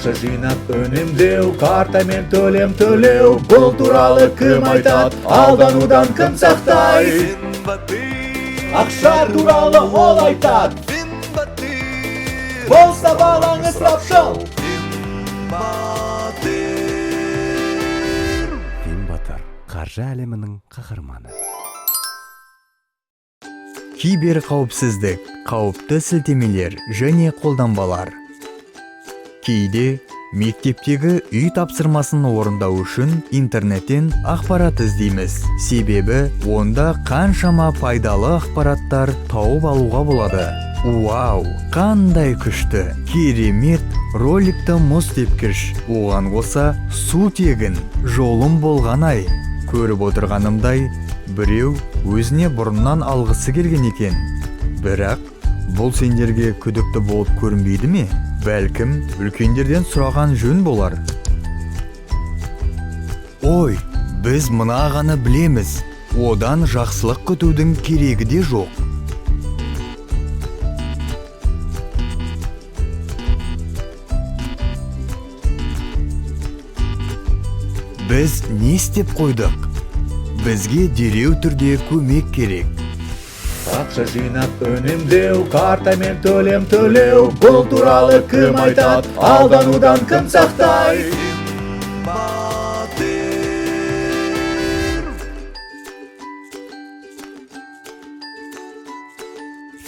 Ақша жинап үнемдеу, картамен төлем төлеу, бұл туралы кім айтады, алданудан кім сақтайды? Ақша туралы ол айтады, болса балаң ысырапшыл. Финбатыр, қаржы әлемінің қаһарманы. Киберқауіпсіздік, қауіпті сілтемелер және қолданбалар. Кейде мектептегі үй тапсырмасын орындау үшін интернеттен ақпарат іздейміз. Себебі онда қаншама пайдалы ақпараттар тауып алуға болады. Вау, қандай күшті, керемет роликті мұз тепкіш, оған қоса су тегін, жолым болған ай. Көріп отырғанымдай, біреу өзіне бұрыннан алғысы келген екен. Бірақ бұл сендерге күдікті болып көрінбейді ме? Бәлкім, үлкендерден сұраған жөн болар. Ой, біз мына ағаны білеміз. Одан жақсылық күтудің керегі де жоқ. Біз не істеп қойдық? Бізге дереу түрде көмек керек. Ақша жинап үнемдеу, картамен төлем төлеу, бұл туралы кім айтады, алданудан кім сақтайды?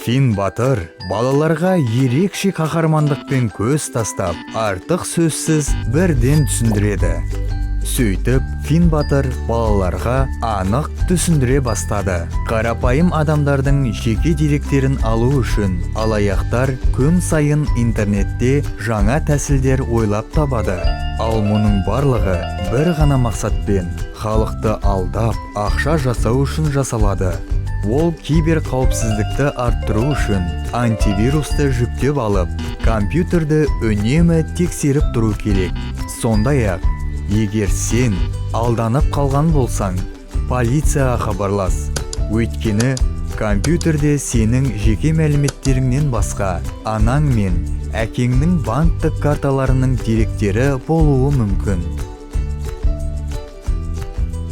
Финбатыр балаларға ерекше қаһармандықпен көз тастап, артық сөзсіз бірден түсіндіреді. Сөйтіп, Финбатыр балаларға анық түсіндіре бастады. Қарапайым адамдардың жеке деректерін алу үшін алаяқтар күн сайын интернетте жаңа тәсілдер ойлап табады. Ал мұның барлығы бір ғана мақсатпен халықты алдап, ақша жасау үшін жасалады. Ол киберқауіпсіздікті арттыру үшін антивирусты жүктеп алып, компьютерді үнемі тексеріп тұру керек. Сондай-ақ, егер сен алданып қалған болсаң, полицияға хабарлас. Өйткені компьютерде сенің жеке мәліметтеріңнен басқа анаң мен әкеңнің банктік карталарының деректері болуы мүмкін.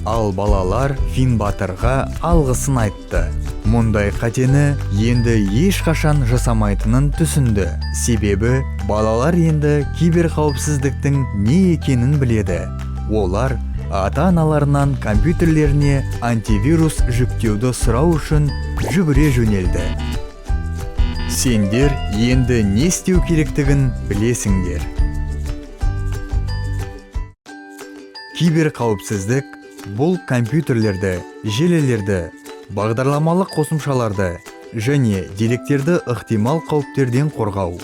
Ал балалар Финбатырға алғысын айтты. Мұндай қатені енді ешқашан жасамайтынын түсінді. Себебі балалар енді киберқауіпсіздіктің не екенін біледі. Олар ата-аналарынан компьютерлеріне антивирус жүктеуді сұрау үшін жүгіре жөнелді. Сендер енді не істеу керектігін білесіңдер. Киберқауіпсіздік бұл компьютерлерді, желілерді, бағдарламалық қосымшаларды және деректерді ықтимал қауіптерден қорғау.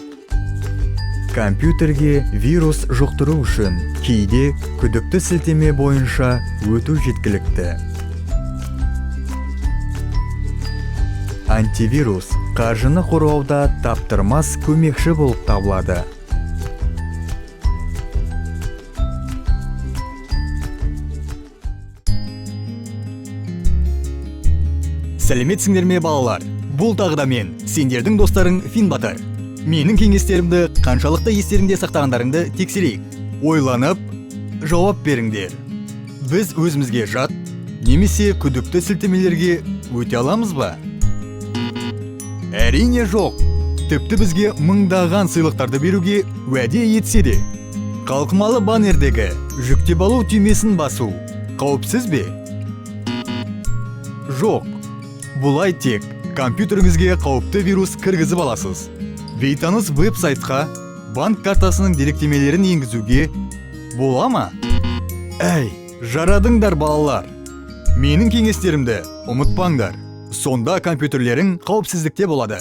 Компьютерге вирус жұқтыру үшін кейде күдікті сілтеме бойынша өту жеткілікті. Антивирус қаржыны қорғауда таптырмас көмекші болып табылады. Сәлеметсіңдер ме, балалар? Бұл тағы да мен, сендердің достарың Финбатыр. Менің кеңестерімді қаншалықты естеріңде сақтағандарыңды тексерейік. Ойланып, жауап беріңдер. Біз өзімізге жат немесе күдікті сілтемелерге өте аламыз ба? Әрине жоқ. Тіпті бізге мыңдаған сыйлықтарды беруге уәде етсе де. Қалқымалы баннердегі жүктеп алу түймесін басу қауіпсіз бе? Жоқ. Бұлай тек компьютеріңізге қауіпті вирус кіргізіп аласыз. Бейтаныс веб-сайтқа банк картасының деректемелерін енгізуге бола ма? Әй, жарадыңдар, балалар. Менің кеңестерімді ұмытпаңдар. Сонда компьютерлерің қауіпсіздікте болады.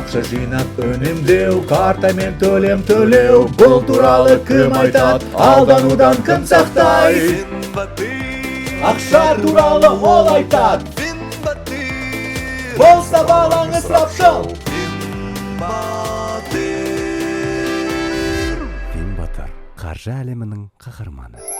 Ақша жинап үнемдеу, картамен төлем төлеу, бұл туралы кім айтады, алданудан кім сақтайды? Ақша туралы ол айтады, болса балаң ысырапшыл. Финбатыр, қаржы әлемінің қаһарманы.